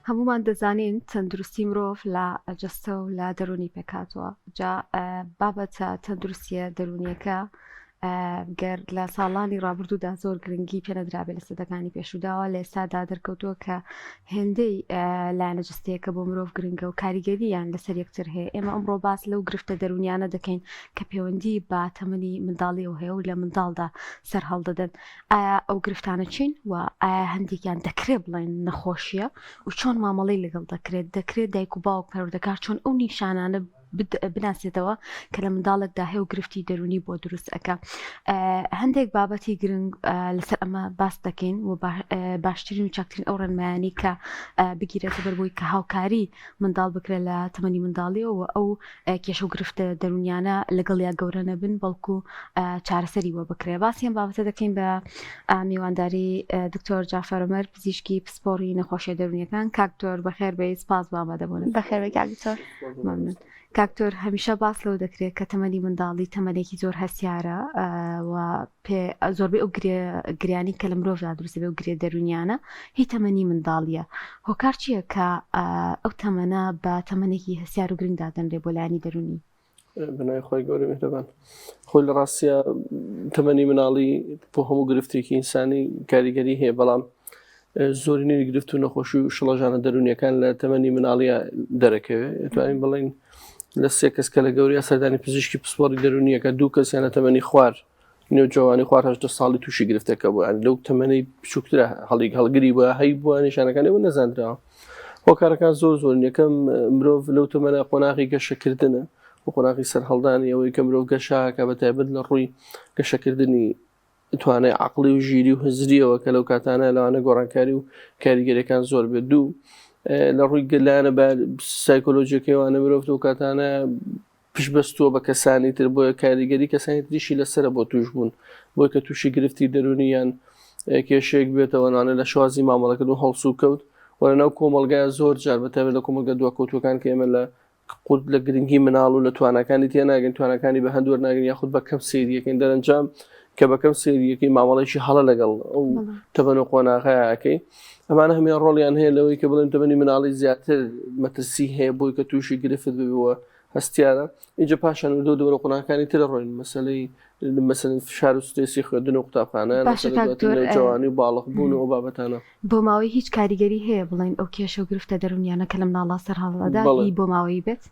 هەمومان دەزانین تەندروستی مرۆڤ لە جەستە و لە دەرونی پێکهاتووە جا بابەتە تەندروستیە دەرونیەکە گەر لە ساڵانی ڕابردوودا زۆر گرنگی پێنەدرابێت لە سەدەکانی پێشوداوە لە ئێستادا دەرکەوتووە کە هێندەی لایەنە جستەیەکە بۆ مرۆڤ گرنگە و کاریگەریان لەسەر یەکتر هەیە ئێمە ئەمڕۆ باس لەو گرفتە دەرونیانە دەکەین کە پەیوەندی بە تەمەنی منداڵیەوە هەیە و لە منداڵدا سەر هەڵدەدەن ئایا ئەو گرفتانە چین و ئایا هەندێکیان دەکرێت بڵێن نەخۆشیە و چۆن مامەڵەی لەگەڵ دەکرێت دەکرێت دایک و باوک پەروەردەکار چۆن ئەو نیشانانە بناسێتەوە کە لە منداڵێکدا هەیە و گرفتی دەرونی بۆ دروست ئەەکە هەندێک بابەتی گرنگ لەسەر ئەمە باس دەکەین و باشترین و چاکترین ئەو ڕێنمایانی کە بگیرێتە بەر بۆی کە هاوکاری منداڵ بکرێت لە تەمەنی منداڵیەوە ئەو کێشە و گرفتە دەرونیانە لەگەڵیا گەورە نەبن بەڵکو چارەسەری بۆ بکرێ باسی ئەم بابەتە دەکەین بە میوانداری دکتۆر جعفر عومەر پزیشکی پسپۆڕی نەخۆشیە دەرونیەکان کاک دکتۆر بەخێر بێی سپاس بۆ ئامادەبوونت. بەخێر بێی کاک دکتۆر. مەمنون. کاک دکتۆر هەمیشە باس لەوە دەکرێت کە تەمەنی منداڵی تەمەنێکی زۆر هەستیارە و پێ زۆربەی ئەو گرێ گریانی کە لە مرۆڤدا دروست دەبێت و گرێ دەروونیانە هی تەمەنی منداڵیە هۆکار چییە کە ئەو تەمەنە بە تەمەنێکی هەستیار و گرنگ دادەنرێ بۆ لایەنی دەروونی؟ بەناوی خۆی گەورە میهرەبان خۆی لە ڕاستە تەمەنی مناڵی بۆ هەموو گرفتێکی ئینسانی کاریگەری هەیە بەڵام زۆرینەی گرفت و نەخۆشی و شڵەژانە دەرونیەکان لە تەمەنی مناڵیە دەرەکەوێت توانین بڵین لە سێ کەس کە لە گەورەی سەردانی پزیشکی پسپۆڕی دەرونیەکە دوو کەسیان لە تەمەنی خوار نێوجەوانی خوار هەشدە ساڵی تووشی گرفتەکە بوو یانی لەو تەمەنەی بچووکترە هەڵیک هەڵگری بووە هەی بووە نیشانەکانی بوو نەزانراوە هۆکارەکان زۆر زۆر یەکەم مرۆڤ لەو تەمەنە قۆناغی گەشەکردنە و قۆناغی سەرهەڵدانی ئەوەی کە مرۆڤ گەشاکە بە تایبەت لە ڕووی گەشەکردنی توانای عقلی و ژیری و هزریەوە کە لەو کاتانە لەوانە گۆڕانکاری و کاریگەریەکان زۆر بێت دوو لە ڕووی گەلانە بە سایکۆلۆژیەکەیوانە مرۆڤ لەو کاتانە پشت بەستووە بە کەسانی تر بۆیە کاریگەری کەسانی تریشی لەسەرە بۆ تووشبوون بۆی کە تووشی گرفتی دەروونی یان کێشەیەک بێتەوە نانە لە شوازی مامەڵەکردن و هەڵسوکەوت و لەناو کۆمەڵگای زۆر جار بە تایبەت لە کۆمەڵگە دواکەوتووەکان کە ئێمە لە قورد لە گرنگی مناڵ و لە تواناکانی تێناگەن تواناکانی بە هەند وەرناگرن یاخود بە کەم سەیریەکەین دەرەنجام کە بەکەم سەیریەکەی مامەڵێکی هەڵە لەگەڵ ئەو تەمەن و قۆناغەیەکەی ئەمانە هەمیان ڕۆڵیان هەیە لەوەی کە بڵێن تەمەنی مناڵی زیاتر مەترسی هەیە بۆی کە تووشی گرفت ببووە هەستیارە ئینجا پاشان وردە وردە بەرەو قۆناغەکانی تر ڕۆین مەسەلەی مەسەلەن فشار و سترێسی خوێندن و قوتابخانە باشە مەسەلەی کاک دواتر دکتۆر نەوجەوانی و باڵغ بوون و ئەو بابەتانە. بۆ ماوەی هیچ کاریگەری هەیە بڵێین ئەو کێشە و گرفتە دەروونیانە کە لە مناڵا سەر هەڵئەدا بەڵێ. هی بۆ ماوەیی بێت؟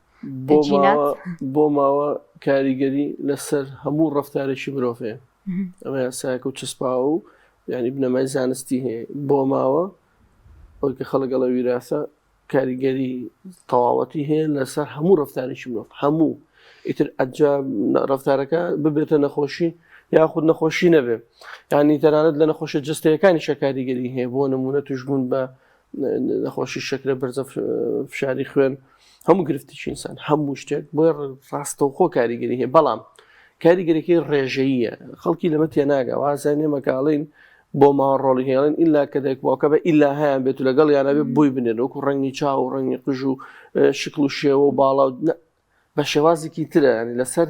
بۆ جینات؟ ماوە بۆ ماوە کاریگەری لەسەر هەموو ڕەفتارێکی مرۆڤ هەیە ئەمە یاسایەکە و چەسپاوە و یانی بنەمای زانستی هەیە بۆ ماوە ئەوەی کە خەڵک ئەڵێ ویراسە کاریگەری تەواوەتی هەیە لەسەر هەموو ڕفتارێکی مرۆڤ هەموو ئیتر ئەجا ڕفتارەکە ببێتە نەخۆشی یاخود نەخۆشی نەبێ ینی تەنانەت لە نەخۆشە جستەیەکانی شەکاریگەری هەیە بۆ نمونە توشبوون بە نەخۆشی شەکرە بەرزە فشاری خوێن هەموو گرفتی ئینسان هەموو شتێک بۆی ڕاستەوخۆ کاریگەری هەیە بەڵام کاریگەرەکەی ڕێژەیە خەڵکی لەمە تێناگە وازانێ مەکاڵین بۆ ماوە ڕۆڵی هێڵن ئیلا کە دایک باوکە بە ئیلا هەیان بێت و لەگەڵ یانە بێ بۆی بنێن وەکو ڕەنگی چاو و ڕەنگی قژ و شکل و شێوە و باڵا و بە شێوازێکی ترە ینی لەسەر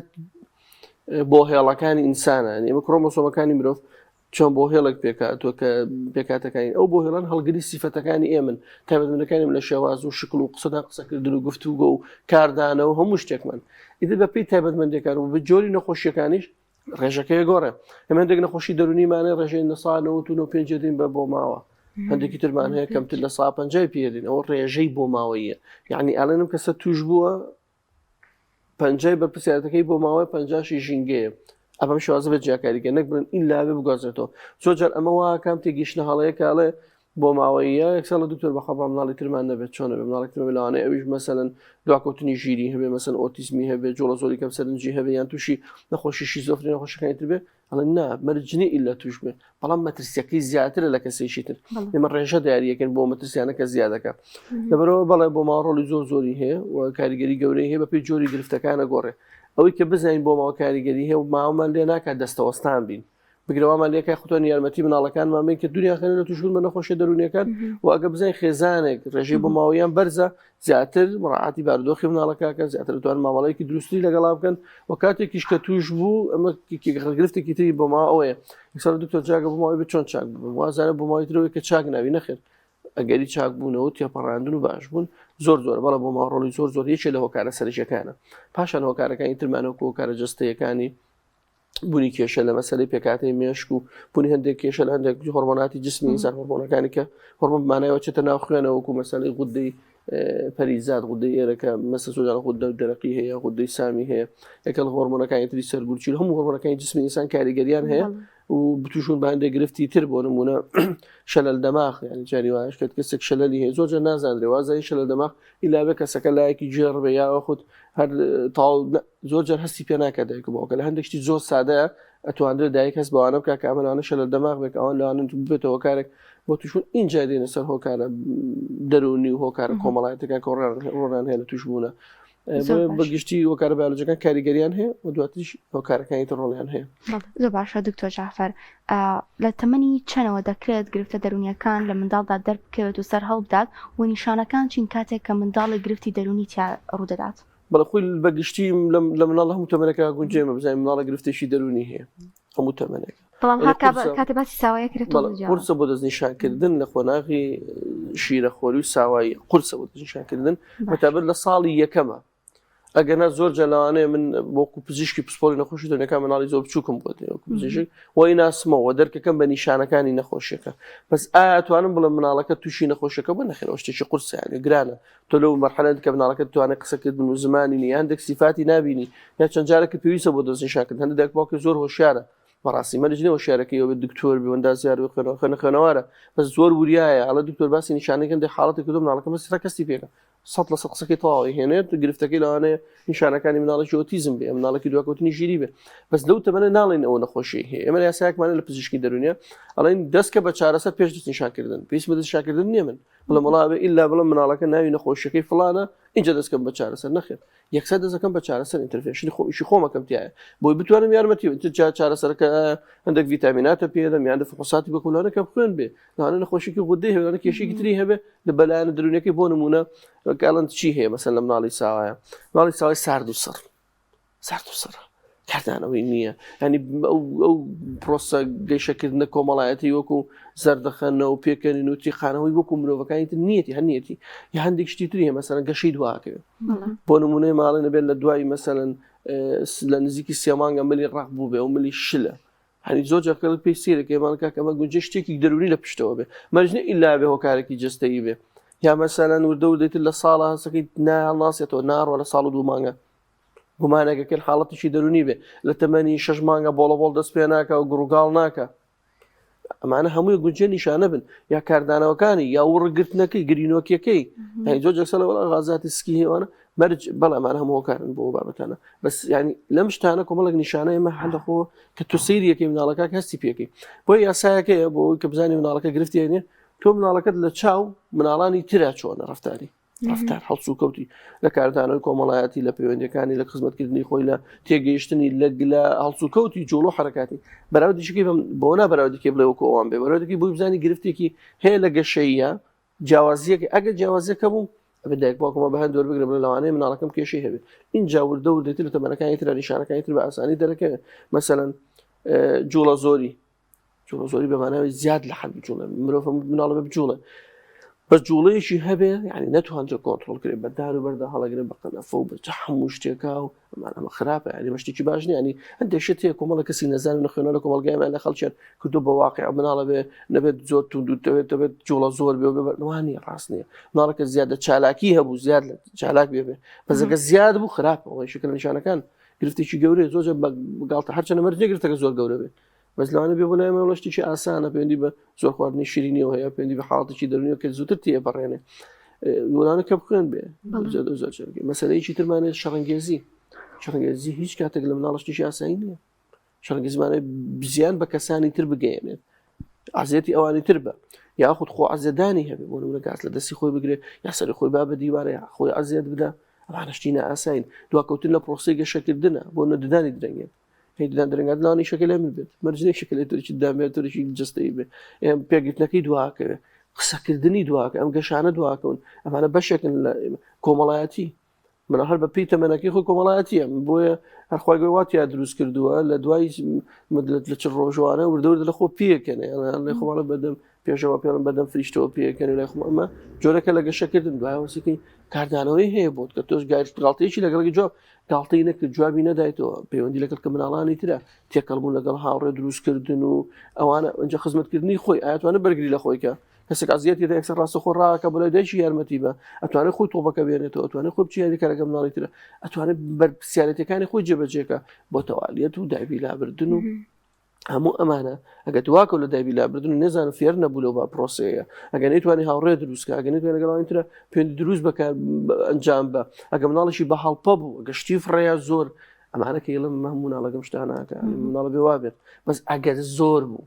بۆ هێڵەکانی ئینسانە ئێمە کرۆمۆسۆمەکانی مرۆڤ چۆن بۆ هێڵێک پێکاتوە کە پێکاتەکانی ئەو بۆ هێڵان هەڵگری سیفەتەکانی ئێمن تایبەتمەندەکانیم لە شێواز و شکل و قسەدا قسەکردن و گفتوگۆ و کاردانەوە هەموو شتێکمان ئیتر بەپێی تایبەتمەندەکان و بە جۆری نەخۆشیەکانیش ڕێژەکەی گۆڕێ ئێمە هەندێک نەخۆشی دەرونیمانە ڕێژەی 99.5 دین بە بۆ ماوە هەندێکی ترمان هەیە کەمتر لە سا پەنجای پێدین ئەوە ڕێژەی بۆ ماوەیە یعنی ئەڵێنم کەسە توش بووە پەنجای بەرپرسیارەتەکەی بۆ ماوەی پەنجاشی ژینگەیە ئەمەم شێوازە بە جیاکاریکە نەک بڵێن ئیلا بێ بگوازرێتەوە زۆر جار ئەمە وا کام تێگەیشتنە هەڵەیە کە ئەڵێ بۆ ماوەیە یەک ساڵە دکتۆر بەخوا با مناڵی ترمان نەبێت چۆنە بێ مناڵێک ترمان لەوانەیە ئەویش مەسەلەن دواکەوتنی ژیری هەبێ مەسەن ئۆتیزمی هەبێ جوڵە زۆری کەم سەرنجی هەبێ یان تووشی نەخۆشی شیزۆفرێنی نەخۆشەکانی تر بێ ئەڵێ نا مەرج نییە ئیلا توش بێ بەڵام مەترسیەکەی زیاترە لە کەسێکی تر ئێمە ڕێژە دیاریەکەن بۆ مەترسیانە کە زیادەکە لەبەرەوە بەڵێ بۆ ماوە ڕۆڵی زۆر زۆری هەیە و کاریگەری گەورەی هەیە بەپێی جۆری گرفتەکانە گۆڕێ ئەوەی کە بزانین بۆ ماوە کاریگەری هەیە و ماوەمان لێ ناکات دەستەوەستان بین بگرە وامان لێکای خۆتان یارمەتی مناڵەکانمان بین کە دنیا خێنە لە توشبوون بە نەخۆشیە دەروونیەکان و ئەگە بزانین خێزانێک ڕێژەی بۆ ماوەیان بەرزە زیاتر مراعاتی بارودۆخی مناڵەکەکە زیاتر دەتوان مامەڵەیەکی دروستی لەگەڵا بکەن و کاتێکیش کە توش بوو ئەمە گرفتێکی تری بۆ ماوە ئەوەیە یەکسەر دکتۆر جاگە بۆ ماوەی بێت چۆن چاک ببم وازانە بۆ ماوەی ترەوەی کە چاک ناوی نەخێر. ئەگەری چاکبوونەوە و تێپەڕاندن و باشبوون زۆر زۆرە بەڵێ بۆ ماوە ڕۆڵی زۆر زۆر یەکێ لە هۆکارە سەرەکیەکانە پاشان هۆکارەکانی ترمان وەکو هۆکارە جەستەیەکانی بوونی کێشە لە مەسەلەی پێکهاتەی مێشک و بوونی هەندێک کێشە لە هەندێک هۆرمۆناتی جسمی ئینسان هۆرمۆنەکانی کە هۆرمۆن مانایەوە چێتە ناو خوێنەوە وەکو مەسەلەی غودەی پەریزاد غودەی ئێرە کە مەسە سۆجان غودە و دەرەقی هەیە غودەی سامی هەیە لەگەڵ هۆرمۆنەکانی تری سەرگورچیل هەموو هۆرمۆنەکانی جسمی ئینسان کاریگەریان هەیە و بتوشون بە هەندێک گرفتی تر بۆ نمونە شەلەل دەماغ یعنی جاری وایش کە کەسێک شەلەلی هەیە زۆر جار نازانرێ وازانی شەلەل دەماغ ئیلا بێ کەسەکە لایەکی گێڕ بێ یا خود هەر تاو زۆر جار هەستی پێ ناکات دایک و باوکە لە هەندێک شتی زۆر سادەیە ئەتوانرێت دایک هەست بەوانە بکات کە ئەمە لەوانە شەلەل دەماغ بێت ئەوان لەوانە ببێتە هۆکارێک بۆ تووشبوون ئینجا دێنە سەر هۆکارە دەروونی و هۆکارە کۆمەڵایەتەکان کە ڕۆڵیان هەیە لە تووشبوونە بە گشتی هۆکارە بایۆلۆجیەکان کاریگەریان هەیە و دواتریش هۆکارەکانی تر ڕۆڵیان هەیە. زۆر باشە دکتۆر جەعفەر لە تەمەنی چەنەوە دەکرێت گرفتە دەروونیەکان لە منداڵدا دەربکەوێت و سەر هەڵبدات و نیشانەکان چین کاتێک کە منداڵێک گرفتی دەروونی تیا ڕوودەدات؟ بەڵێ خۆی بە گشتی لە مناڵ هەموو تەمەنەکە گونجێمە بزانین مناڵە گرفتێکی دەروونی هەیە هەموو تەمەنێک بەڵام کاتێ باسی ساوایە کرێت قورسە بۆ دەستنیشانکردن لە قۆناغی شیرەخۆری و ساوایی قورسە بۆ دەستنیشانکردن بەتابەت لە ساڵی یەکەمە ئەگەنا زۆر جا لەوانەیە من وەکو پزیشکی پسپۆری نەخۆشی دەروونەکان مناڵی زۆر بچووکم بۆ دێ وەکو پزیشک وای ناسمەوە دەرکەکەم بە نیشانەکانی نەخۆشیەکە بەس ئایا توانم بڵێم مناڵەکە تووشی نەخۆشیەکە بوو نەخێر ئەو شتێکی قورسە یانی گرانە تۆ لەو مەرحەلە کە مناڵەکە توانێت قسەکردن و زمانی نیە هەندێک سیفاتی نابینی یا چەند جارێک پێویستە بۆ دەستنیشانکردن هەندێک دایک باوکی زۆر هۆشیارە بەڕاستی مەرج نیە هۆشیارەکەی ئەوە دکتۆر بێ ئەندازیار بێ خوێنەوە خوێنە خوێنەوارە بەس زۆر وریایە ئەڵێ دکتۆر باسی نیشانەی هەندێک حاڵەتی کردو مناڵەکە بەس ڕەکەستی پێکە 100% قسەکەی تەواوی هێنێت گرفتەکەی لەوانەیە نیشانەکانی مناڵێکی ئۆتیزم بێ مناڵێکی دواکەوتنی ژیری بێ بەس لەو تەمەنە ناڵێن ئەوە نەخۆشی هەیە ئێمە یاسایەکمانە لە پزیشکی دەروونیە ئەڵێن دەستکە بە چارەسەر پێش دەستنیشانکردن پێویست بە دەستنیشانکردن نییە من بڵێم وڵا بێ ئیلا بڵێم مناڵەکە ناوی نەخۆشیەکەی فڵانە ئینجا دەستکەم بە چارەسەر نەخێر یەکسەر دەستەکەم بە چارەسەر intervention ی خۆ ئیشی خۆمەکەم تایە بۆی بتوانم یارمەتی چارەسەرەکە هەندێک ڤیتامیناتە پێدەم یان فحوساتی بکەم لەوانە کە خوێن بێ لەوانە نەخۆشیکی غودەی هەیە لەوانە کێشێکی تری هەبێ لە بەلایەنە دەروونیەکەی بۆ نمونە کاڵەن چی هەیە مەسەن لە مناڵی ساوایە مناڵی ساوای سارد و سڕ سارد و سڕ کاردانەوەی نییە ینی ئەو پرۆسە گەشەکردنە کۆمەڵایەتی وەکو زەردەخەنە و پێکەنین و تیقانەوەی وەکو مرۆڤەکانی تر نیەتی هەنیەتی یا هەندێک شتی تری هەیە مەسەلەن گەشەی دواکەوێت بۆ نمونەی ماڵێ نەبێت لە دوای مەسەلەن لە نزیکی سێمانگە ملی ڕق بوو بێ و ملی شلە هەنی زۆر جار خەڵک پێی سەیرە کەی ماڵ کاکە ئەمە گونجێ شتێکی دەروونی لە پشتەوە بێ مەرج نییە ئیلا بێ هۆکارێکی جەستەیی بێ یا مەسەلەن وردە وردەی تر لە ساڵە هەستەکەی نا هەڵناسێتەوە ناڕۆ لە ساڵ و دوو مانگە گومانێکە کرد حاڵەتێکی دەروونی بێ لە تەمەنی شەش مانگە بۆڵە بۆڵ دەست پێ ناکە و گڕوگاڵ ناکە ئەمانە هەمووی گونجێ نیشانە بن یا کاردانەوەکانی یا وڕگرتنەکەی گرینۆکیەکەی یعنی زۆر جەسە لە وڵا غازاتی سکی هێوانە مەرج بەڵێ ئەمانە هەموو هۆکارن بۆ بابەتانە بەس ینی لەم شتانە کۆمەڵێک نیشانە ئێمە هەر لەخۆ کە تۆ سەیری یەکەی مناڵەکە هەستی پێکەی بۆ یاسایەکەیە بۆ ئەوەی کە بزانانی مناڵەکە گرفتی نیە تۆ مناڵەکەت لە چاو مناڵانی ترا چۆنە ڕفتاری ڕفتار هەڵسوکەوتی لە کاردانەوەی کۆمەڵایەتی لە پەیوەندەکانی لە خزمەتکردنی خۆی لە تێگەیشتنی لە گلە هەڵسوکەوتی جوڵ و حرەکاتی بەراوردیشەکەی بۆ نا بەراوردیکە بڵێ وەکو ئەوان بێ بەراوردێکی بۆی بزانی گرفتێکی هەیە لە گەشەیە جیاوازیەک ئەگەر جیاوازیەکە بوو ئەبێت دایک باوکمە بە هەند وەربگرە بڵێ لەوانەیە مناڵەکەم کێشەی هەبێت اینجا وردە وردەتر لە تەمەنەکانی ترە نیشانەکانی تر بە ئاسانی دەرەکەوێت مەسەلەن جوڵە زۆری جوڵە زۆری بە ماناوی زیاد لە حەد بجوڵێ مرۆڤ مناڵە بە بجوڵێ بە جوڵەیەکی هەبێ یعنی نەتوانرێت کۆنترۆڵ کرێت بە دار و بەردا هەڵەگرێت بە قەنەفە و بە هەموو شتێکا و ئەمانە ئەمە خراپە یعنی ئەمە شتێکی باش نییە یعنی هەندێک شت هەیە کۆمەڵە کەسی نەزان و نەخوێنەوە لە کۆمەڵگایمان لە خەڵکیان کردو بە واقع مناڵە بێ نەبێت زۆر توند و دەبێت دەبێت جوڵە زۆر بێ و بێ وانە ڕاست نییە مناڵەکە زیادە چالاکی هەبوو زیاد لە چالاک بێ بێ بەزەکە زیاد بوو خراپە ئەوەی شکل نیشانەکان گرفتێکی گەورەیە زۆر جار بە گاڵتە هەرچەندە مەرج نییە گرفتەکە زۆر گەورە بێت بەس لەوانە بێ بۆ لای ئێمە شتێکی ئاسانە پەیوەندی بە زۆر خواردنی شیرینیەوە هەیە پەیوەندی بە حاڵەتێکی دەروونیەوە کە زووتر تێپەڕێنێ وڵانە کە بخوێن بێ زۆر زۆر مەسەلەیەکی ترمانێت شەڕەنگێزی شەڕەنگێزی هیچ کاتێک لە مناڵ شتێکی ئاسایی نییە شەڕەنگێزمانە زیان بە کەسانی تر بگەیەنێت ئازیەتی ئەوانی تر بە یاخود خۆ ئازێدانی هەبێ بۆ نمونە گاز لە دەستی خۆی بگرێ یا سەری خۆی با بە دیوارە یا خۆی ئازیەت بدە ئەمانە شتی نائاسایین دواکەوتن لە پرۆسەی گەشەکردنە بۆ نەدانی درەنگێت هەی ددان درەنگات لەوانەیە شەکە لای من بێت مەرج نییە شەکە لای تۆرێکی ددان بێت تۆرێکی جەستەیی بێ ئێم پێگرتنەکەی دواکەوێ قسەکردنی دواکە ئەم گەشانە دواکەون ئەمانە بەشێکن لە کۆمەڵایەتی من هەر بە پێی تەمەنەکەی خۆی کۆمەڵایەتیە بۆیە هەرخوای گەورە واتیا دروست کردووە لە دوای لە چ ڕۆژوانە وردە وردە لە خۆ پێکەنێ لە خۆمانە بەدەم 5 پێشەوە پێڵم بەدەم فریشتەوە پێکەن لای خۆم ئەمە جۆرەکە لە گەشەکردن دوایەوە سەکەی کاردانەوەی هەیە بۆت کە تۆش گاڵتەیەکی لەگەڵی جواب گاڵتەی نەکرد جوابی نەدایتەوە پەیوەندی لەگەڵ کە مناڵانی ترە تێکەڵبوون لەگەڵ هاوڕێ دروستکردن و ئەوانە ئەنجا خزمەتکردنی خۆی ئاەتوانە بەرگری لە خۆی کە کەسێک ئازیەتی دە یەکسەر ڕاستەخۆ ڕاکە بۆ لای دایکی یارمەتی بە ئەتوانێت خۆی تۆپەکە بێنێتەوە ئەتوانێت خۆی بچی یاریکە لەگەڵ مناڵی ترە ئەتوانێت بەرپرسیارەتەکانی خۆی جێبەجێکە بۆ تەوالیەت و دایبی لابردن و هەموو ئەمانە ئەگە دواکە لە دایبی لابردن و نێزان فێر نەبوو لەو با پرۆسەیە ئەگە نەیتوانی هاوڕێ دروستکە ئەگە نەیتوانی لەگەڵ ئەوانی ترە پێوەندی دروست بەکار ئەنجام بە ئەگە مناڵێکی بە هەڵپە بوو ئەگە شتی فڕەیە زۆر ئەمانە کە یڵم هەموو مناڵەکەم شتاناکە مناڵە بێ وابێت بەس ئەگەر زۆر بوو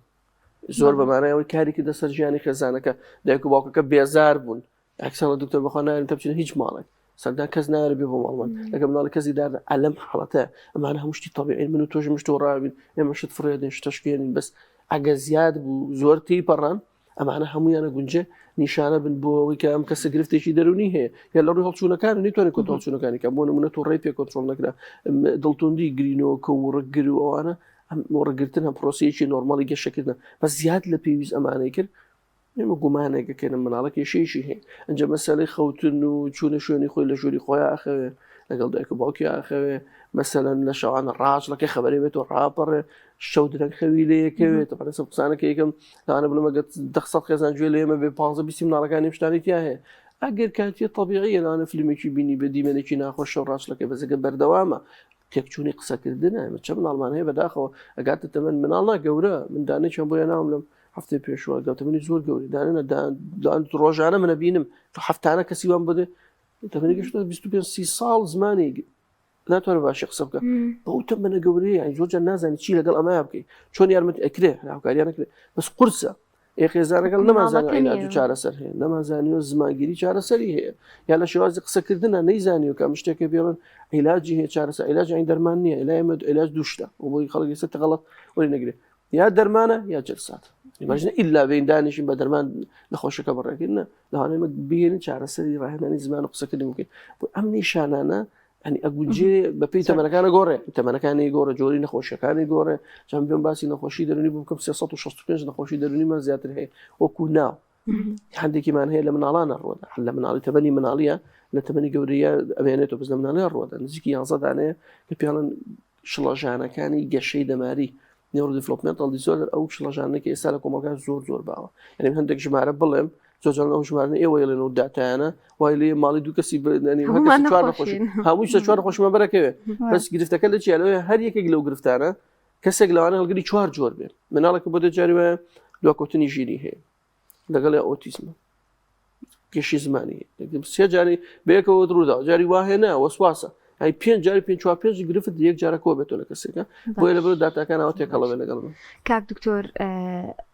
زۆر بەمانای ئەوەی کاری کردە سەر ژیانی خێزانەکە دایک و باوکەکە بێزار بوون ئەکسەڵە دکتۆر بەخوا ناوێن تە بچینە هیچ ماڵێک سەردان کەس ناوێت بێ بۆ ماڵمان لەگە مناڵی کەسی دار ئەلم حڵەتە ئەمانە هەموو شتی طبیعی من و تۆش مشت و ڕاوین ئێمە شت فڕێدێن شتەشکێنین بەس ئەگە زیاد بوو زۆر تی پەڕان ئەمانە هەمویانە گونجێ نیشانە بن بۆ ئەوەی کە ئەم کەسە گرفتێکی دەرونی هەیە یا لە ڕووی هەڵچوونەکان نتوانێت کۆنترۆڵ چوونەکانی کە بۆ نمونە تووڕەی پێ کۆنترۆڵ نەکرا دڵتوندی گرینۆکە و ڕگگر و ئەوانە ئەم ڕگرتن هەم پرۆسەیەکی نۆرمالی گەشەکردنە بەس زیاد لە پێویست ئەمانەی کرد ئێمە گومانێک ئەکەین مناڵە کێشەیەکی هەیە ئەنجا مەسەلەی خەوتن و چوونە شوێنی خۆی لە ژووری خۆی ئاخەوێ لەگەڵ دایک و باوکی ئاخەوێ مەسەلەن لە شەوانە ڕاچڵەکە خەبەری بێت و ڕاپەڕێ شەو درەنگ خەوی لێ یەکەوێت تەبعەن سەر قسانەکە یەکەم لەوانە بڵێم ئەگەر 10 خێزان گوێ لە ئێمە بێ 15 20 مناڵەکانی شتانی تیا هەیە ئەگەر کاتیە طبیعیە لەوانە فیلمێکی بینی بە دیمەنێکی ناخۆش شەو ڕاچڵەکە بەس ئەگەر بەردەوامە تێکچوونی قسەکردنە ئێمە چەند مناڵمان هەیە بەداخەوە ئەگاتە تەمەن مناڵ نا گەورە من دانێکیان بۆ ناوم لەم هەفتەی پێشوە گەوتەمەنی زۆر گەوری دانێنە دان ڕۆژانە منە بینم هەفتانە کەسی وام بۆ دێ تەمەنی گەشتە 25 سی ساڵ زمانی ناتوانێت باشی قسە بکە بەو تەمەنە گەورەیە یانی زۆر جار نازانی چی لەگەڵ ئەمە بکەی چۆن یارمەتی ئەکرێ هاوکاریان نەکرێ بەس قورسە ئێ خێزانەکە نەمانزانی عیلاج و چارەسەر هەیە نەمانزانیوە زمانگیری چارەسەری هەیە یا لە شێوازی قسەکردنە نەیزانیوە کە ئەم شتێکە بێڵن عیلاجی هەیە چارەسەر عیلاج یانی دەرمان نییە لای ئێمە عیلاج دوو شتە و بۆی خەڵک ئێستا غەڵەت وەری نەگرێ یا دەرمانە یا جلسات مەرج ئیلا بین دانیشین بە دەرمان نەخۆشەکە بەڕێکردن نە لەوانەیە ئێمە بێنین چارەسەری ڕاهێنانی زمان و قسەکردن بکەین بۆ ئەم نیشانانە ئەنی ئەگونجێ بەپێی تەمەنەکانە گۆڕێ تەمەنەکانی گۆڕە جۆری نەخۆشیەکانی گۆڕێ چەند بێم باسی نەخۆشی دەرونی بوو بکەم 365 نەخۆشی دەرونیمان زیاتر هەیە وەکو ناو هەندێکیمان هەیە لە مناڵانە ڕۆدا لە مناڵی تەمەنی مناڵیە لە تەمەنی گەورەیە ئەمێنێتەوە بەس لە مناڵیان ڕۆدا نزیکی 11 دانەیە کە پێڵن شڵەژانەکانی گەشەی دەماری neurodevelopmental disorder ئەو شڵەژانە کە ئێستا لە کۆمەڵگا زۆر زۆر باوە یعنی هەندێک ژمارە بڵێم زۆر جار ئەو ژمارە ئێوە یڵێن و داتایانە وای لێ ماڵی دوو کەسی چوار نەخۆشی هەمووی سێ چوار نەخۆشیمان بەرەکەوێ بەس گرفتەکە لە چیە لەوەیە هەر یەکێک لەو گرفتانە کەسێک لەوانە هەڵگری چوار جۆر بێ مناڵێک بۆ دەجاری وایە دواکەوتنی ژیری هەیە لەگەڵ ئۆتیزمە کێشی زمانی سێ جاری بەیەکەوە ڕوودا جاری وا هەیە نا وەسواسە ئەی پێنج جاری پێ چوار پێنج گرفت یەک جارە کۆ بێتەوە لە کەسێکە بۆیە لەبەر داتاکانەوە تێکەڵە بێ لەگەڵ من کاک دکتۆر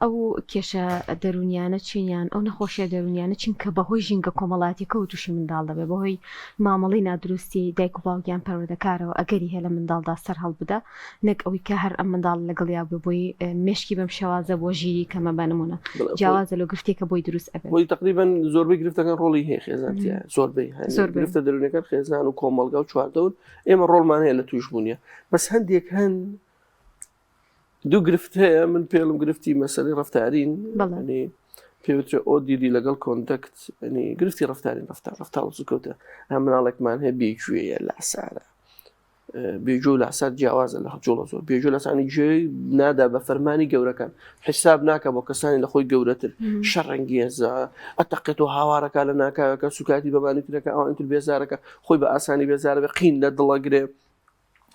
ئەو کێشە دەرونیانە چین یان ئەو نەخۆشیە دەرونیانە چین کە بەهۆی ژینگە کۆمەڵاتیەکەوە تووشی منداڵ دەبێت بەهۆی مامەڵەی نادروستی دایک و باوک یان پەروەردەکارەوە ئەگەری هەیە لە منداڵدا سەر هەڵبدا نەک ئەوەی کە هەر ئەم منداڵ لەگەڵیا بێ بۆی مێشکی بەم شێوازە بۆ ژیری کەمە بە نمونە جیاوازە لۆ گرفتێکە بۆی دروست ئەبێت بۆی تقریبا زۆربەی گرفتەکان ڕۆڵی هەیە خێزان تیا زۆربەی زۆر گرفتە دەروونەکان خێزان و کۆمەڵگا و چواردەور ئێمە ڕۆڵمان هەیە لە توشبوونیە بەس هەندێک هەن دوو گرفت هەیە من پێڵم گرفتی مەسەری ڕفتارین بەڵێ پێوترێ ODD لەگەڵ conduct ینی گرفتی ڕفتارین ڕفتار ڕفتار زوکەوتە هەم مناڵێکمان هەیە بێگوێیە لاسارە بێگوێ و لاسار جیاوازە لە جوڵە زۆر بێگوێ لاسانی گوێی نادا بە فەرمانی گەورەکان حیساب ناکە بۆ کەسانی لە خۆی گەورەتر شەڕەنگێزە ئەتەقێت و هاوارەکە لە ناکاوەکە سوکاتی بەمانی ترەکە ئەوان تر بێزارەکە خۆی بە ئاسانی بێزارە بە قین لە دڵەگرێ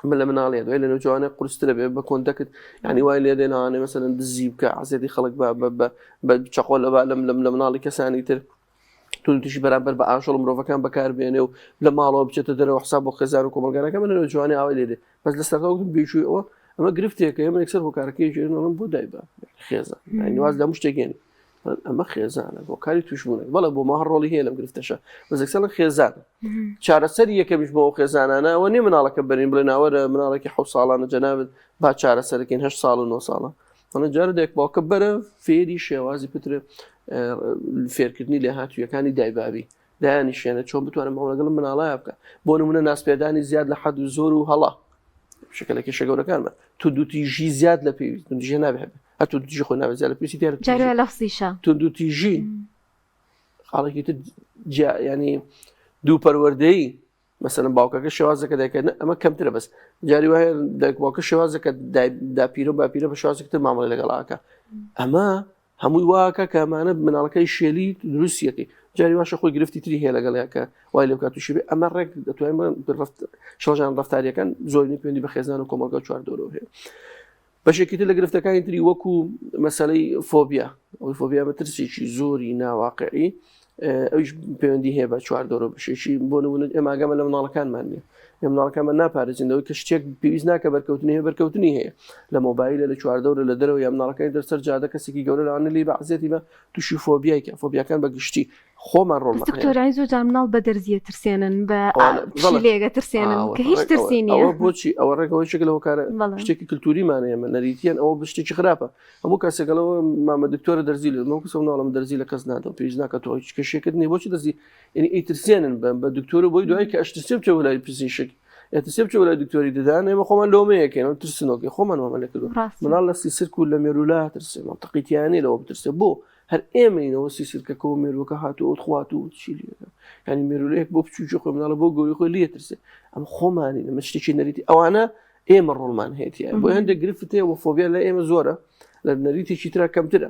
من لە مناڵێ دوای لە نەوجوانە قورسترە بێ بە conduct ینی وای لێ دێناوانێ مەسەلەن دزی بکە عزیەتی خەڵک بە بە چەقۆ لە لەم لەم لە مناڵی کەسانی تر توندوتیژی بەرامبەر بە ئاژەڵ و مرۆڤەکان بەکاربێنێ و لە ماڵەوە بچێتە دەرەوە حساب بۆ خێزان و کۆمەڵگانەکە من لە جوانی ئاوای لێ دێ بەس لە سەرەتاوە گوتم بێگوێ ئەوە ئەمە گرفتێکە ئێمە یەکسەر هۆکارەکەی ژێرن بۆ دایبە خێزان یانی واز لە هەموو شتێک هێنی ئەمە خێزانە هۆکاری توشبوونە بەڵێ بۆ ما هەر ڕۆڵی هەیە لەم گرفتەشە بەس یەکسەر خێزان چارەسەری یەکەمیش بۆ ئەو خێزانانە ئەوە نییە مناڵەکە بەرین بڵێ ناوەرە مناڵێکی حەوت ساڵانە جەنابت با چارەسەرەکەین هەشت ساڵ و نۆ ساڵە بەڵێ جارە دایک باوکە بەرە فێری شێوازی پتر فێرکردنی لێهاتوویەکانی دایبابی دایانیشێنە چۆن بتوانم مامەڵە لەگەڵ مناڵایە بکە بۆ نمونە ناسپێدانی زیاد لە حەد و زۆر و هەڵە شکە لە کێشە گەورەکانمە توندوتیژی زیاد لە پێویست توندوتیژی نابێ هەبێ. هەر توندوتیژی خۆی ناوێت زیاد لە پێویستی دیارە جارێ لەفزیشە توندوتیژی خاڵێکی تر جیا ینی دوو پەروەردەیی مەسەلەن باوکەکە شێوازەکە دایکە ئەمە کەمترە بەس جاری وایە دایک باوکە شێوازەکە داپیرە و باپیرە بە شێوازێک تر مامەڵە لەگەڵاکە ئەمە هەمووی واکە کە ئەمانە مناڵەکەی شێلی دروستیەکەی جاری واشە خۆی گرفتی تری هەیە لەگەڵیان وای لێ بکات تووشی بێ ئەمە ڕێک دەتوانین شڵەژان ڕفتاریەکان زۆرینەی پەیوەندی بە خێزان و کۆمەڵگا و چواردەورەوە هەیە بەشێکی تر لە گرفتەکانی تری وەکو مەسەلەی فۆبیا ئەوەی فۆبیا بە ترسێکی زۆری ناواقعی ئەویش پەیوەندی هەیە بە چواردەورە بەشێکی بۆ نمونە ئێمە ئاگامان لە مناڵەکانمان نییە ئێمە مناڵەکانمان ناپارێزین لەوەی کە شتێک پێویست ناکە بەرکەوتنی هەیە بەرکەوتنی هەیە لە مۆبایلە لە چواردەورە لە دەرەوە یا مناڵەکانی دەرسەر جادە کەسێکی گەورە لەوانە لێی بە عەزیەتی بە تووشی فۆبیای کە فۆبیاکان بە گشتی خۆمان ڕۆڵ بەس دکتۆر ئای زۆر جار مناڵ بە دەرزیە ترسێنن بە پشیلەیەکە ترسێنن کە هیچ ترسی نییە ئەوە بۆچی ئەوە ڕێک ئەوە شتێک لە هۆکارە شتێکی کللتوریمانە ئێمە نەریتیان ئەوە بە شتێکی خراپە هەموو کەسێکەڵەوە مامە دکتۆرە دەرزی لە مەو کەسەوە ناڵم دەرزی لە کەس نادەم پێویست ناکە تۆ هیچ کەشێکت نییە بۆچی دەرزی یعنی ئەیترسێنن بە بە دکتۆر بۆی دوای کە ئەشترسێ بچێ لای پزیشک ئەترسێ بچێ لای دکتۆری ددان ئێمە خۆمان لۆمەیەکەین ئەو ترسنۆکەی خۆمان وامان لێ کردووە مناڵ لە سیسرک و لە مێرولا ترسێ مەنتقیتیانەی لەوە بترسێ بۆ هەر ئێمەینەوە سیسرکەکە و مێروەکە هاتوو ئەوت خوات و چی لێکە یعنی مێرولەیەک بۆ بچووکی خۆی مناڵە بۆ گەوری خۆی لێ ترسێ ئەم خۆمانی ئەمە شتێکی نەریتی ئەوانە ئێمە ڕۆڵمان هەیە بۆ هەندێک گرفت هەیە و فۆبیا لە ئێمە زۆرە لە نەریتێکی ترا کەمترە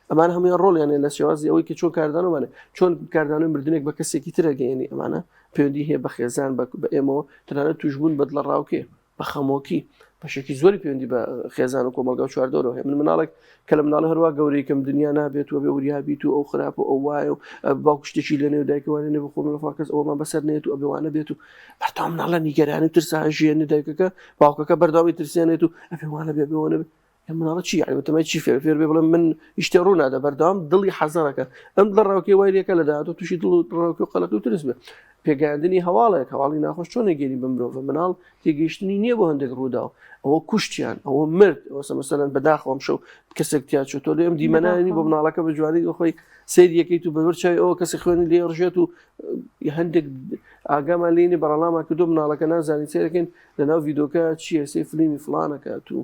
ئەمان هەموویان ڕۆڵیان هەیە لە شێوازی ئەوەی کە چۆن کاردانەوەمانە چۆن کاردانەوەی مردنێک بە کەسێکی ترە گەیەنی ئەمانە پەیوەندی هەیە بە خێزان بە ئێمەوە تەنانەت توشبوون بە دڵەڕاوکێ بە خەمۆکی بەشێکی زۆری پەیوەندی بە خێزان و کۆمەڵگا و چواردەورەوە هەیە من مناڵێک کە لە مناڵی هەروە گەورەیکەم دنیا نابێت و بێ وریابیت و ئەو خراپ و ئەو وایە و باوک شتێکی لە نێو دایکەوانێ نێ بخۆم لە فاکەس ئەومان بەسەر نێت و ئەبێوانە بێت و بەردەوام مناڵە نیگەرانی و ترسا ژیێنێ دایکەکە باوکەکە بەردەوامی ترسێنێت و ئەبێوانە بێ بێوانە بێ مناڵە چی یعنی بەتەمای چی فێر فێر بێ بڵێ من هیچ شتێ ڕوو نادا بەردەوام دڵی حەزەرەکە ئەم دڵ ڕاوکێ وای لێکە لە داهاتوو تووشی دڵ و ڕاوکێ و قەلەقی و ترس بێ پێگەیاندنی هەواڵێک هەواڵی ناخۆش چۆن گەێنی بە مرۆڤە مناڵ تێگەیشتنی نییە بۆ هەندێک ڕووداو ئەوە کوشتیان ئەوە مرد ئەوە مەسەلەن بەداخەوەم شەو کەسێک تیا چۆ تۆ لێم دیمەنانی بۆ مناڵەکە بە جوانی خۆی سەیر یەکەیت و بەبەر چاوی ئەوە کەسی خوێنی لێ ڕژێت و هەندێک ئاگامان لێنی بەڕەڵامان کردو مناڵەکە نازانین سەیرەکەین لەناو ڤیدۆکە چییە سەی فلیمی فلانەکە تو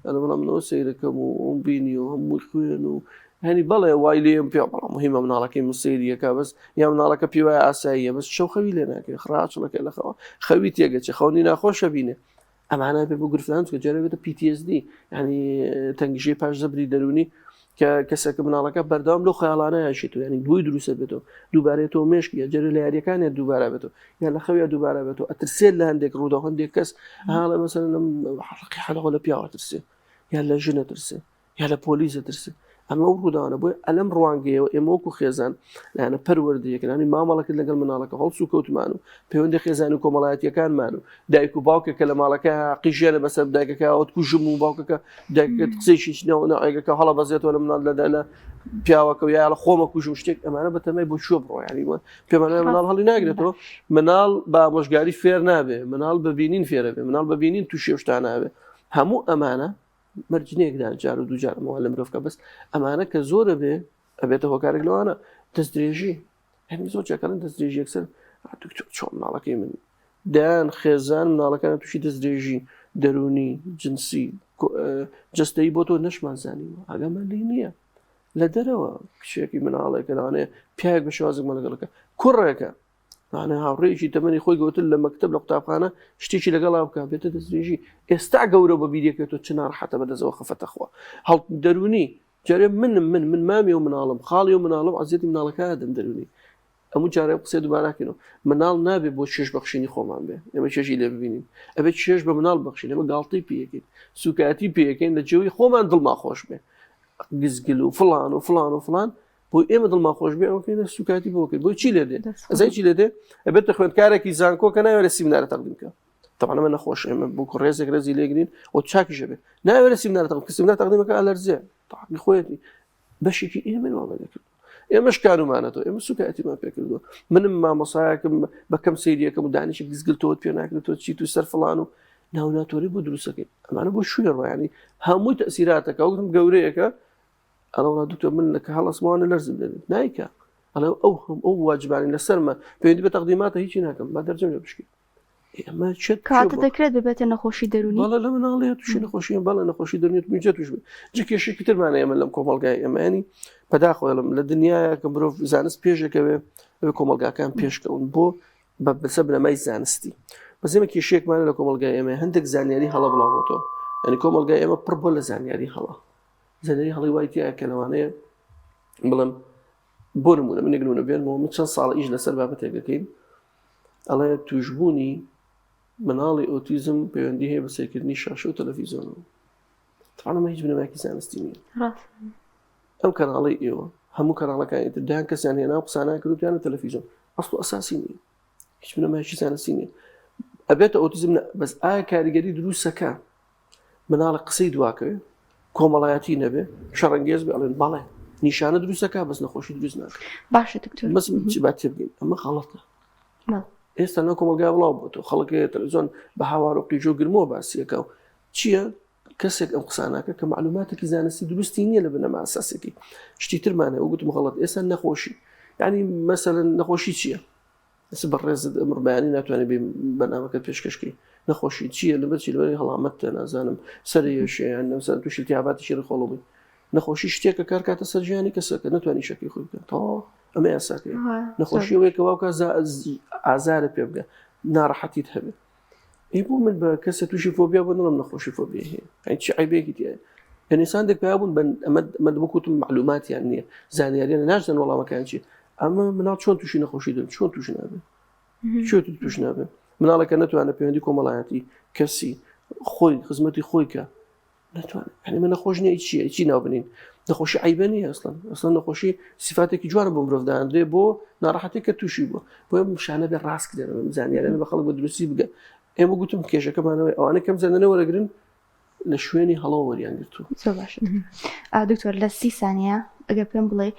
ئەڵێ بەڵام منەوە سەیرەکەم و ئەوم بینی و هەمووی خوێن و هەنی بەڵێ وای لێم پێ بەڵام مهمە مناڵەکەی من سەیریەکە بەس یا مناڵەکە پێی وایە ئاساییە بەس شەو خەوی لێ ناکرێ خراچڵەکە لە خەوە خەوی تێگەچێ خەونی ناخۆشە بینێ ئەمانە بێ بۆ گرفتان چونکە جارێ بێتە PTSD یعنی تەنگژەی پاش زەبری دەروونی کە کەسێکە مناڵەکە بەردەوام لەو خەیاڵانە یاشێت و ینی دوی دروستە بێتەوە دووبارێتەوە مێشکی یا جارێ لە یاریەکانیان دووبارە بێتەوە یا لە خەویا دووبارە بێتەوە ئەترسێت لە هەندێک ڕوودا هەندێک کەس هاڵە مەسەلەن لەم حەقی حەلەوە لە پیاوە ترسێ یا لە ژنە ترسێ یا لە پۆلیسە ترسێ ئەمە ئەو ڕووداوانە بۆیە ئەلەم ڕوانگەیەوە ئێمە وەکو خێزان لایەنە پەروەردەیەکانی مامەڵەکرد لەگەڵ مناڵەکە هەڵس و کەوتمان و پەیوەندی خێزان و کۆمەڵایەتیەکانمان و دایک و باوکێک کە لە ماڵەکە قیژێنە بەسەر دایکەکە ئەوت کوژم و باوکەکە دایکەکە قسەیەکی نەوەگەکە هەڵە بەزێتەوە لە مناڵ لە لە پیاوەکە و یا لە خۆمە کوژم شتێک ئەمانە بەتەمای بۆ کوێ بڕۆ یعنی پێمانە مناڵ هەڵی ناگرێتەوە مناڵ بە ئامۆژگاری فێر نابێ مناڵ ببینین فێرە بێ مناڵ ببینین تووشی شتان نابێ هەموو ئەمانە مەرجنێکدان جار و دووجار ئەمەوە لە مرۆڤکە بەس ئەمانە کە زۆرە بێ ئەبێتە هۆکارێک لەوانە دەستدرێژی هەنی زۆر جاکەڵن دەستدرێژی یەکسەر دکتۆر چۆن مناڵەکەی من دایان خێزان مناڵەکان تووشی دەستدرێژی دەرونی جنسی جستەی بۆ تۆ نەشمان زانیوە ئاگامان لێ نییە لە دەرەوە کچێکی مناڵێکە لەوانەیە پیاوێک بە شێوازێک مەلەگەڵەکە کوڕێکە مانە هاوڕێیەکی تەمەنی خۆی گەوتر لە مەکتب لە قوتابخانە شتێکی لەگەڵا بکە بێتە دەستدرێژی ئێستا گەورە بە بیرێکێت تۆ چ ناڕەحەتە بەدەستەوە خەفەتە خوا هەڵ دەرونی جارێ منم من من مامی و مناڵم خاڵی و مناڵم عزیەتی مناڵەکە دەم دەرونی ئەموو جارێ قسەی دووباراکەینەوە مناڵ نابێ بۆ چێژ بەخشینی خۆمان بێ ئێمە چێژی لێ ببینین ئەبێ چێژ بە مناڵ بەخشین ئێمە گاڵتەی پێەکەین سوکایەتی پێەکەین لە جێوی خۆمان دڵمان خۆش بێ گزگل و فلان و فلان و فلان بۆ ئێمە دڵمان خۆش بێ ئەوکەین سوکایەتی بۆ کرد بۆ چی لێ دێ ئەزای چی لێ دێ ئەبێتە خوێندکارێکی زانکۆ کە ناوێرە سیمینارە تەقدیم کە طبعا ئەمە نەخۆش ئێمە بۆ ڕێزێک ڕێزی لێگرین و چاکیشە بێ ناوێرە سیمینارە تەقدیم کە سیمینار تەقدیمەکە ئەلەرزێ تاقی خۆیەتی بەشێکی ئێمە وامان دەکرد ئێمەش کارومانەتەوە ئێمە سوکایەتیمان پێکردووە منم مامۆسایەکم بە کەم سەیریەکەم و دانیشی گزگل تۆت پێ ناکرێت تۆ چیت و سەر فڵان و ناوناتۆری بۆ دروستەکەی ئەمانە بۆ شوێ ڕۆیانی هەمووی تەسیراتەکە وتم گەورەیەکە ئەڵێ وڵا دکتۆر من لە کە هەڵەسمەوانە لەرزم دەبێت نایکە ئەڵێ ئەو هەم ئەو واجبانی لەسەرمە پەیوەندی بە تەقدیماتە هیچی ناکەم با دەرجەم لێ بشکێ. ئەمە چێت کاتە دەکرێت ببێتە نەخۆشی دەروونی بەڵێ لە مناڵی تووشی نەخۆشی بەڵێ نەخۆشی دەروونی میجە توش بێت جە کێشێکی ترمانە ئێمە لەم کۆمەڵگای ئێمەیانی پەداخۆڵم لە دنیاە کە مرۆڤ زانست پێشەکەوێ ئەوێ کۆمەڵگاکان پێشکەون بۆ بە بەسە بنەمای زانستی بەس ئێمە کێشەیەکمانە لە کۆمەڵگای ئێمە هەندێک زانیاری هەڵە بڵاوبۆتەوە یعنی کۆمەڵگای ئێمە پڕ بۆ لە زانیاری هەڵە زانیاری هەڵی وای تایە کە لەوانەیە بڵێم بۆ نمونە من نمونە بێنمەوە من چەند ساڵ ئیش لەسەر بابەتێک دەکەین ئەڵێ توشببوونی مناڵی ئۆتیزم پەیوەندی هەیە بە سەیرکردنی شاشە و تەلەفیزیۆنەوە تاانەمە هیچ بنەمایەکی زانستی نییە ئەم کەناڵی ئێوە هەموو کەناڵەکانی تر دایان کەسیان هێنا و قسانیان کرد و تویان تەلەفیزیۆن ئەسڵ و ئەساسی نییە هیچ بنەمایەکی زانستی نییە ئەبێتە ئۆتیزم نە بەس ئایا کاریگەری دروستەکە مناڵە قسەی دواکەوێ کۆمەڵایەتی نەبێ شەڕەنگێز بێ ئەڵێن بەڵێ نیشانە دروستەکە بەس نەخۆشی دروست ناکە باشە دکتۆر بەس چی با تێبگەین ئەمە غەڵەتە ئێستا ناو کۆمەڵگا بڵاو بۆتەوە خەڵک هەیە تەلەڤیزیۆن بە هاوار و قیژە و گرمەوە باسیەکە و چییە کەسێک ئەم قساناکە کە معلوماتێکی زانستی دروستی نییە لە بنەما ئەساسەکەی شتی ترمانە و گوتم غەڵەت ئێستا نەخۆشی یعنی مەسەلەن نەخۆشی چییە ئێستا بەڕێزت ئەمڕ بەیانی ناتوانێت بێ بەنامەکەت پێشکەشکەی نەخۆشی چییە لەبەر چی لەبەری هەڵامەت نازانم سەری یشیان نەمسەر تووشی التهاباتێکی ڕیخۆڵە بووی نەخۆشی شتێکە کار کاتە سەر ژیانی کەسەکە نتوانانی شەکەی خۆی بکەن تەواو ئەمە یاساکەی نەخۆشی ئەوەیە کە واوکە ئازارت پێ بگە ناڕەحەتیت هەبێت ئەی بۆ من بە کەسە تووشی فۆبیا بۆ نڵم نەخۆشی فۆبیا هەیە ئەی چی عیبێکی تایە ئینسان دێک پیا بوون بن ئەمە ئەمە وەکوتم معلوماتیان نییە زانیاریان ناشدەن وەڵامەکان چی ئەمە مناڵ چۆن تووشی نەخۆشی دەن چۆن توش نابێت چۆن توش نابێت مناڵەکە نەتوانێت پەیوەندی کۆمەڵایەتی کەسی خۆی خزمەتی خۆی کە ناتوانێت یعنی من نەخۆش نییە چییە چی ناو بنین نەخۆشی عیبە نییە ئەسڵەن ئەسڵەن نەخۆشی سیفاتێکی جوانە بۆ مرۆڤ دانرێ بۆ ناڕەحەتی کە تووشی بووە بۆیە مشانە بێ ڕاست کرێنەوە زانیارانە بە خەڵک بە دروستی بگە ئێمە گوتم کێشەکەمانەوەی ئەوانە کەم زانە وەرەگرن لە شوێنی هەڵەوە وەریان گرتووە زۆر باشە دکتۆر لە سی سانیە ئەگەر پێم بڵێ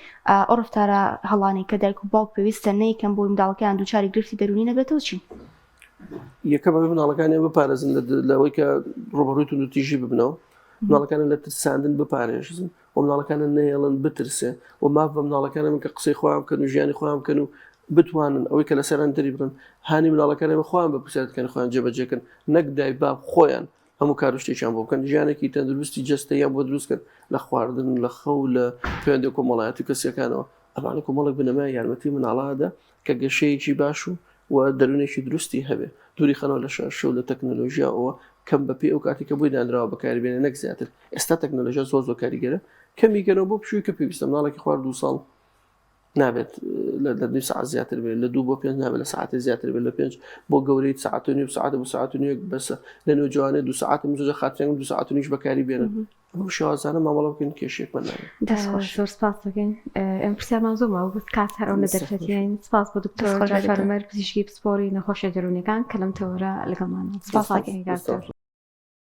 ئەو ڕفتارە هەڵانەی کە دایک و باوک پێویستە نەیکەن بۆی منداڵەکەیان دووچاری گرفتی دەروونی نەبێتەوە چین؟ یەکەم ئەبێ مناڵەکانیان بپارێزن لەوەی کە ڕوبەڕووی توندوتیژی ببنەوە مناڵەکانیان لە ترساندن بپارێزن و مناڵەکانیان نەهێڵن بترسێ و ماف بە مناڵەکانیان بن کە قسەی خۆیان بکەن و ژیانی خۆیان بکەن و بتوانن ئەوەی کە لەسەران دەری بڕن هانی مناڵەکانیان خۆیان بە پرسیارەکانی خۆیان جێبەجێکن نەک دای باب خۆیان هەموو کار و شتێکیان بۆ بکەن ژیانێکی تەندروستی جەستەیان بۆ دروست کەن لە خواردن لە خەو لە پەیوەندی کۆمەڵایەتی و کەسیەکانەوە ئەمانە کۆمەڵێک بنەمای یارمەتی مناڵادا کە گەشەیەکی باش و و دەروونێکی دروستی هەبێ دووری خەنەوە لە شاشە و لە تەکنەلۆژیا ئەوە کەم بەپێی ئەو کاتی کە بۆی دانراوە بەکاری بێنێ نەک زیاتر ئێستا تەکنەلۆژیا زۆر زۆر کاریگەرە کەمی کەنەوە بۆ پشووی کە پێویستە مناڵێکی خوار دوو ساڵ نابێت لە دوو ساعت زیاتر بێت لە دوو بۆ پێنج نابێت لە ساعتێ زیاتر بێت لە پێنج بۆ گەورەی ساعت و نیو ساعت بۆ ساعت و نیوێک بەسە لە نەوجوانێ دوو ساعت زۆر خاترێنگ دوو ساعت و نیش بەکاری بێنن بەم شێوازانە مامەڵە بکەین کێشەیەکمان نابێت. دەست خۆش زۆر سپاس دەکەین ئێمە پرسیارمان زۆر ماوە بەس کات هەر ئەو نەدەرفەتیین سپاس بۆ دکتۆر جەعفەر عومەر پزیشکی پسپۆڕی نەخۆشیە دەروونیەکان کە لەم تەوەرە لەگەڵمان سپاس دەکەین.